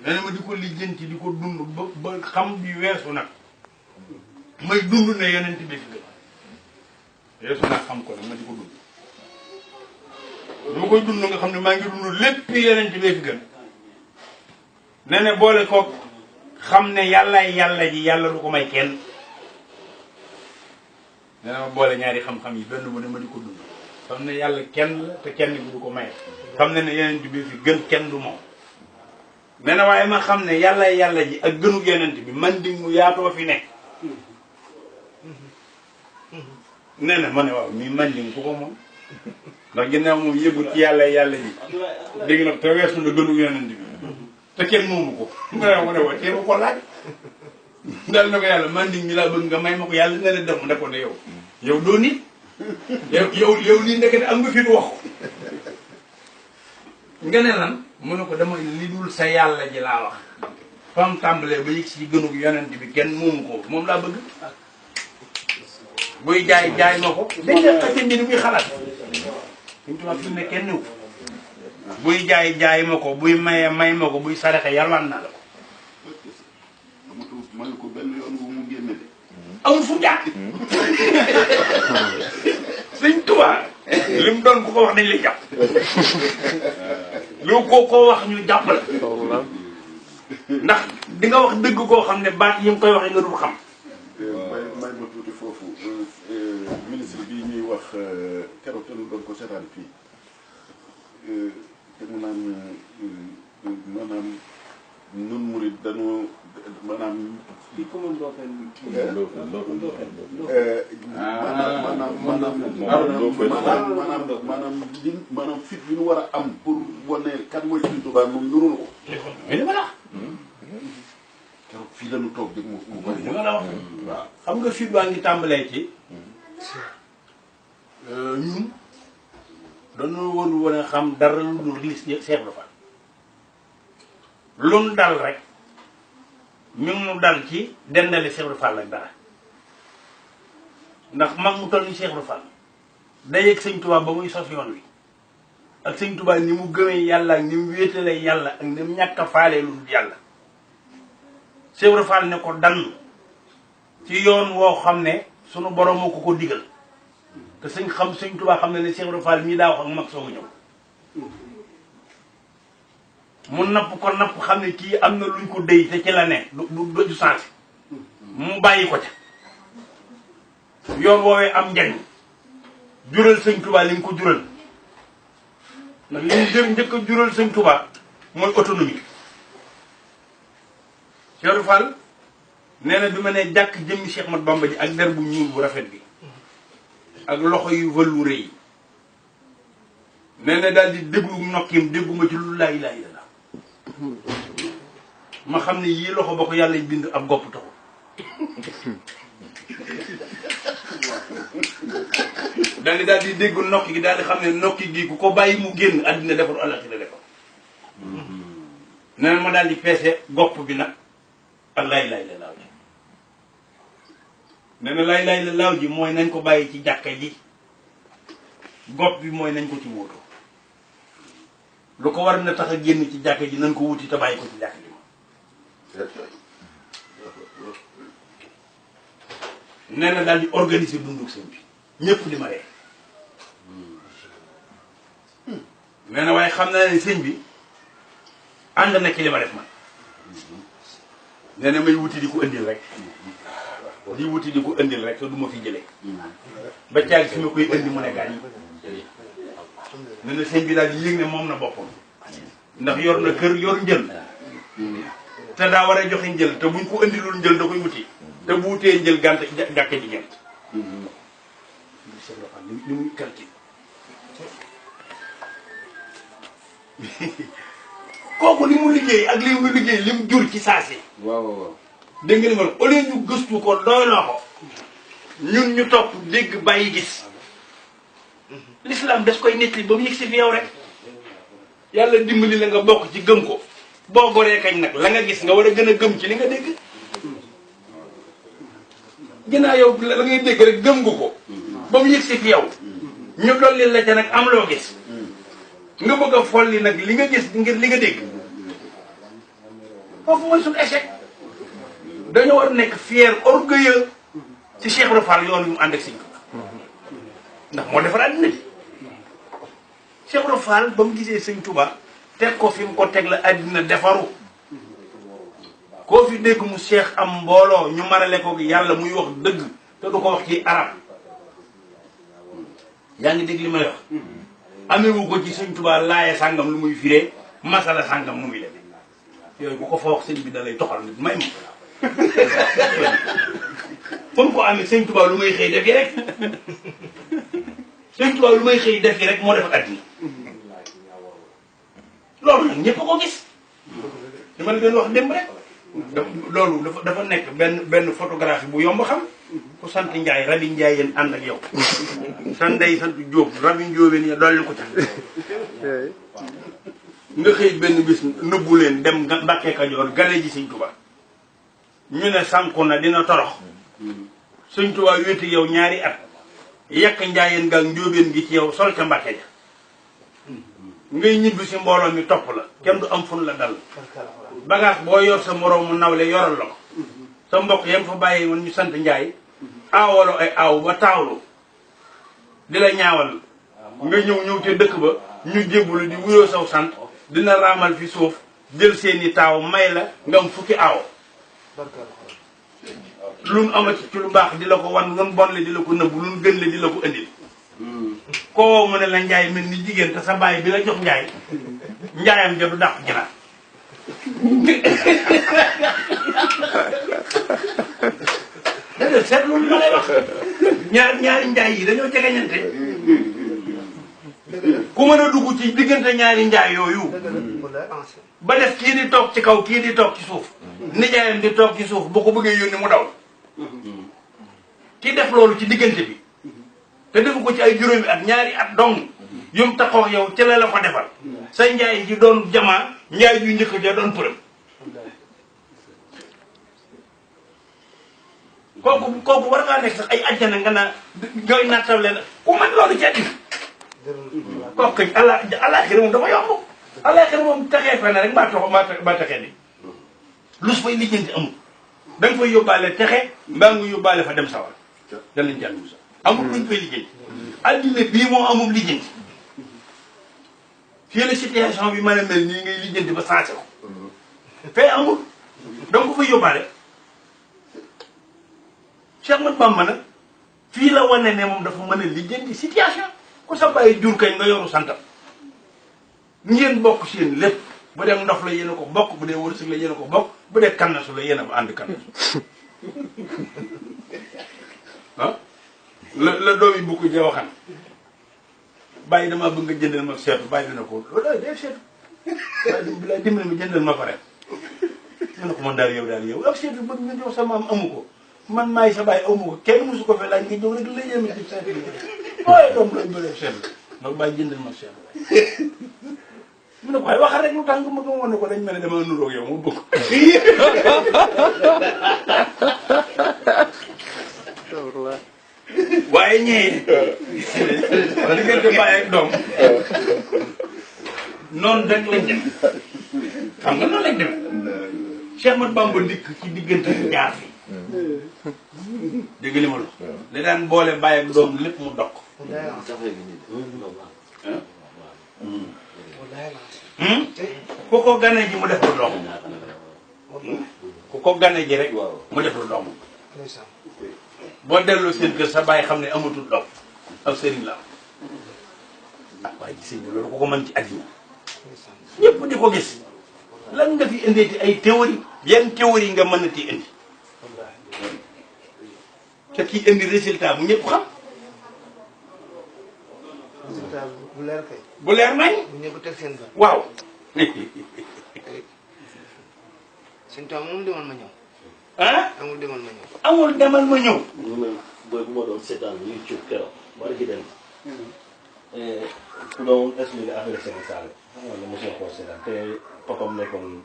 nee na ma di ko lijjanti di ko dund ba xam bi weesu nag may dund ne yonent bi fi gën weesu nag xam ko nag ma di ko dund lu ma koy dund nga xam ne maa ngi dund lépp yonent bi fi gën nee na boole koog xam ne yàllaay yàlla ji yàlla du ko may kenn nee na ma boole ñaari xam-xam yi benn bu ne ma di ko dund xam ne yàlla kenn la te kenn bi du ko maye xam ne yonent bi fi gën kenn du moom nee na waaye ma xam ne yàllaay yàlla ji ak gënu yonent bi man di mu yaatoo fi nekk nee na ma ne waaw mii man di ku ko moom ndax ginnaaw moom yëgul ci yàllaay yàlla ji dégg na te weesu na gënu yonent bi te kenn moomu ko mu ne wa tee ma ko laaj daal na ko yàlla man di mi laa bëgg nga may ma ko yàlla nee na def ne ko ne yow doo nit yow lii ndekete am nga fi wax ko nga ne lan mu ne ko dama li dul sa yàlla ji laa wax fam tàmbalee ba yëg si gënug yonent bi kenn moomu ko moom laa bëgg buy jaay ma ko dañ def xasin bi ni muy xalaat suñu tubaab fi mu ne kenn niw buy jaay ma ko buy maye may ma ko buy saraxe yalwaan naa la ko man ko benn yoon bu mu génne de amul fu jaar sëñ Tuubaa li mu doon ku ko wax dañ lay jàpp lu ko wax ñu jàpp la ndax di nga wax dëgg koo xam ne baat yi mu koy waxee nga dul xam may ma tuuti foofu ministre bi ñuy wax keroog te nu doon ko seetaan fii te mu naan maanaam nun murid dañoo maanaam kii commune maanaam fit bi ñu war a am pour wane kan mooy Sëriñ Tuubaa moom nurul ko. mais li ma la wax. keroog fii la ñu toog di mu koy. li ma la wax. waaw xam nga fit waa ngi tàmbalee ci ñun dañoo woon a xam dara lu dul gis Seex Ibra Faal lu mu dal rek ñu mu dal ci dendale Seex Ibra Faal ak dara ndax mag mu toll ni Seex Ibra Faal day yëg Sëñ Tuubaa ba muy sos yoon wi ak Sëñ Tuubaa ni mu gëmee yàlla ak ni mu wéetalee yàlla ak ni mu ñàkk a faalee lu dul yàlla Seex Ibra Faal ne ko dann ci yoon woo xam ne sunu borom moo ko digal te Sëñ Tuubaa xam ne Seex Ibra Faal mii daa wax ak mag soo ñëw mu napp ko napp xam ne kii am na luñ ko déy te ci la ne du sens mu bàyyi ko ca yoon woowee am njariñ jural Sëñ Tuubaa li nga ko jural ndax li ñu njëkk a jural Sëñ Tuubaa mooy autonomie Seex Ibra Faal nee na bi ma ne jàkk jëmmi Cheikh Mat Bamba ji ak der bu ñuul bu rafet bi ak loxo yu velouré yi nee na daal di déglu nokkim dégguma ci lu laa ilaaha illallaah ma xam ne yii loxo ba ko yàlla bind ab gopp taxul daal di dégg nokki gi daal di xam ne nokki gi ku ko bàyyi mu génn àddina defar àllaxira defar nee na ma daal di peese gopp bi nag ak laa ilaaha illallaah nee na laa ilaaha illallaah ji mooy nañ ko bàyyi ci jàkka ji gopp bi mooy nañ ko ci wóoto lu ko war na tax a génn ci jàkka ji nañ ko wuti te bàyyi ko ci jàkka ji nee na daal di organiser dunduk sëñ bi ñëpp di ma ree nee na waaye xam naa ne sëñ bi ànd na ci li ma def man nee na may wuti di ko indil rek di wuti di ko indil rek te du ma fi jëlee ba caag fi ma koy indi mu ne gaañ nee na sëñ bi daal di yëg ne moom na boppam ndax yor na kër yor njël te daa war a joxe njël te buñ ko indilul njël da koy wuti te bu wutee njël gànt gàkke ji gent li muy calcul kooku li mu liggéey ak li mu liggéey li mu jur ci saasi waaw dégg nga ni ma au lieu ñu gëstu ko doyloo ko ñun ñu topp dégg bàyyi gis l'islam das koy nettali ba mu yëg si fi yow rek yàlla dimbali la nga bokk ci gëm ko boo goree kañ nag la nga gis nga war a gën a gëm ci li nga dégg ginnaaw yow la ngay dégg rek gëm nga ko ba mu yëg si fi yow ñu dolli la ca nag am loo gis nga bëgg a folli nag li nga gis ngir li nga dégg foofu mooy suñu échec dañoo war a nekk fier orgueilleux ci Cheikh Ibra Fall yoon yu mu ànd ak Sëñ Tuubaa ndax moo defar àddina bi Cheikh Ibra Fall ba mu gisee Sëñ Tuubaa teg ko fi mu ko teg la àddina defaru koo fi dégg mu Cheikh am mbooloo ñu marale ko yàlla muy wax dëgg te du ko wax ci arab yaa ngi dégg li may wax amewu ko ci Sëñ Tuubaa laaye sàngam lu muy firee masala sàngam mu muy demee yooyu bu ko fa wax sëñ bi da lay toxal nit may ma fa mu ko amee Sëñ Tuubaa lu may xëy def yi rek Sëñ Tuubaa lu may xëy def yi rek moo def àddina loolu nag ñëpp a ko gis li ma leen wax démb rek loolu dafa nekk benn photographie bu yomb xam ku sant Njaay rabi Njaay yéen ànd ak yow sant day sant Jóob rabi Njóobeen ya dolli ko ca nga xëy benn bis nëbbu leen dem Mbàkke Kajoor gane ji Sëñ Tuubaa ñu ne sànku na dina torox Sëñ Tuubaa wéeti yow ñaari at yekk Njaayeen gaak Njóobeen gi ci yow sol ca Mbàkke ja ngay ñibbi si mbooloo mi topp la kenn du am fun la dal bagage boo yor sa moroomu nawle yoral la ko sa mbokk yam fa bàyyi woon ñu sant Njaay aawalo ay aaw ba taawlu di la ñaawal nga ñëw ca dëkk ba ñu jébbalu di wuyoo saw sant dina raamal fi suuf jël seeni taaw may la nga am fukki aaw lu nu amati ci lu baax di la ko wan ngeen bon le di la ko nëbb lu nu gën le di la ko indil koo mu ne la Njaay mel ni jigéen te sa baay bi la jox Njaay Njaayam ja du dàq ginaar dëgg seetlu lu ma lay wax ñaari Njaay yi dañoo jegeñante ku mën a dugg ci diggante ñaari Njaay yooyu ba def kii di toog ci kaw kii di toog ci suuf nijaayam di toog ci suuf boo ko bëggee yónni mu daw ki def loolu ci diggante bi te defu ko ci ay juróomi at ñaari at dong yum taxaw yow ci la ko defal sa Njaay ji doon jamaa Njaay ju njëkk ja doon përëm kooku war ngaa nekk sax ay ajjana nga naa ñooy nattal leen ku man loolu ci àddina kooku àllaaxira moom dafa yomb àllaaxira moom taxee fene rek mbaa taxee ni lus fay lijjanti amul da nga fay yóbbaale texe mbaa nga yóbbaale fa dem sawar da lañ jàng sax amul luñ fay lijjanti addina bii moo amul lijjanti fii la situation bi mën a mel nii ngay lijjanti ba sensé ko fee amul da nga ko fay yóbbaale Cheikh Ahmadou Bamba nag fii la wane ne moom dafa mën a lijjanti situation ku sa bàyyi jur kañ nga yoru santam ngeen bokk seen lépp bu dee ndox la yéen a ko bokk bu dee wërsëg la yéen a ko bokk bu dee kannasu la yéen a ba ànd kannasu ah la doom yi bukk ja waxan bàyyi damaa bëgg nga jëndal ma seetu bàyyi dina ko loolu day seetu waaye dimbali ma jëndal ma ko rek mu ne ko man daal yow ak seetu bëgg nga jox sa maam amu ko man maay sa bàyyi amu ko kenn mosu ko fe laaj nga ñëw rek la yéeme ci seetu waaye doom lay bëlee seetu donc bàyyi jëndal ma seetu mu ne ko waaye waxal rek lu tax nga ma ko wane ko dañ mel ne dama nuroog yow mu bëgg waaye ñee diggante bàyyi ak doom noonu rek lañ dem xam nga noonu lañ dem Cheikh Ahmadou Bamba dikk ci diggante jaar fi dégg li ma la li daan boole bàyyi ak doom lépp mu dokk ku ko gane ji mu def lu doom ku ko gane ji rek mu def lu doom boo delloo seen kër sa bàyyi xam ne amatul doom ak sëriñ la ah waaye gis nga loolu ku ko mën ci àddina ñëpp di ko gis lan nga fi indeeti ay théorie yan théorie nga mën a ti indi te kii indi résultat bu ñëpp xam résultat bu leer kay. bu leer nañ bu ñëpp teg seen bët. waaw suñu tool amul demal ma ñëw. ah amul demal ma ñëw. amul demal ma ñëw ñu ne booy bu ma doon seetaan YouTube keroog wala ci dem ku doon expliqué affaire Sénégal xam nga ne mos na koo seetaan te papam nekkoon